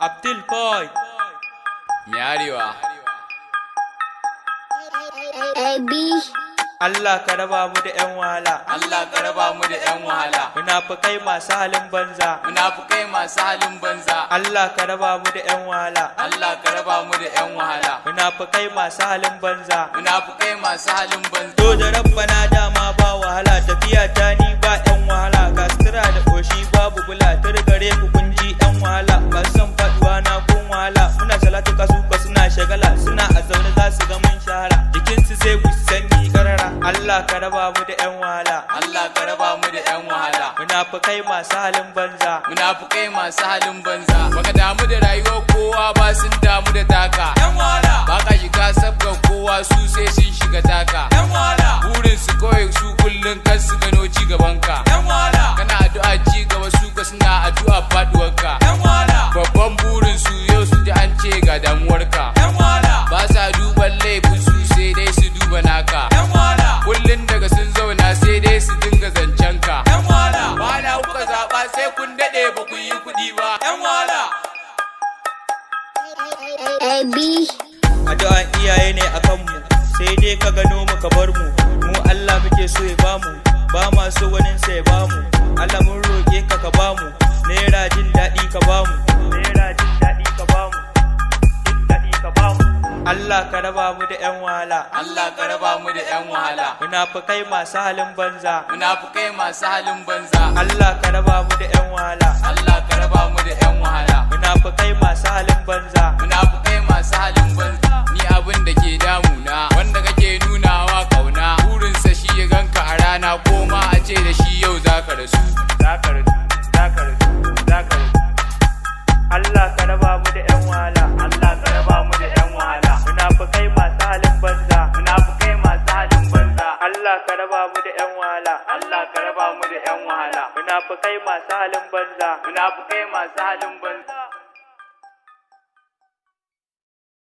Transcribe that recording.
Abdul Boy. Mai arewa. A B. Allah ka raba mu da 'yan wahala. Allah ka raba mu da 'yan wahala. Munafukai masu halin banza. Munafukai masu halin banza. Allah ka raba mu da 'yan wahala. Allah ka raba mu da 'yan wahala. Munafukai masu halin banza. Munafukai masu halin banza. To da rabbana dama ba wahala, tafiya ta ni ba 'yan wahala, ga sutura da ƙoshi babu bula gare ku kun ji 'yan wahala, ba su son faduwa na kun wahala. Muna salatu kasu ka suna shagala, suna a zaune za su ga mun shahara, jikinsu zai wuce sanyi karara. Allah ka raba mu da 'yan wahala. Allah ka raba mu da 'yan wahala. Munafukai masu halin banza. Munafukai masu halin banza. Baka damu da rayuwar kowa ba, sun damu da taka. 'Yan wahala. Baka shiga sabgar kowa, su sai sun shiga taka. 'Yan wahala. Burin su kawai su kullum kan su gano ci gabanka. 'Yan wahala. Kana addu'a ci gaba, su ka suna addu'a faduwarka. 'Yan wahala. Babban burin su yau su ji an ce ga damuwarka. 'Yan wahala. Ba sa duban laifin su, sai dai su duba naka. 'Yan wahala. Kullum daga sun zauna sai dai su dinga zancen ka. 'Yan wahala. Ba na kuka zaɓa, sai kun daɗe ba ku yi kuɗi ba. 'Yan wahala. A B. Addu'an iyaye ne a kanmu, sai dai ka gano mu ka bar mu. Mu Allah muke so ya bamu, ba ma so wani sai ya bamu. Allah mun roƙe ka, ka bamu naira, jin daɗi ka bamu naira, jin daɗi ka bamu, jin daɗi ka bamu. Allah ka raba mu da 'yan wahala. Allah ka raba mu da 'yan wahala. Munafukai masu halin banza. Munafukai masu halin banza. Allah ka raba mu da 'yan wahala. Allah ka raba mu da 'yan wahala. Munafukai masu halin banza. Munafukai masu halin banza. Ni abin da ke damuna, wanda kake nunawa kauna, burinsa shi ya ganka a rana, ko ma a ce da shi yau zaka rasu. Zaka rasu, zaka rasu, zaka rasu. Allah ka raba mu da 'yan wahala. Allah ka raba mu da 'yan wahala. Munafukai masu halin banza. Munafukai masu halin banza. Allah ka raba mu da 'yan wahala. Allah ka raba mu da 'yan wahala. Munafukai masu halin banza. Munafukai masu halin banza.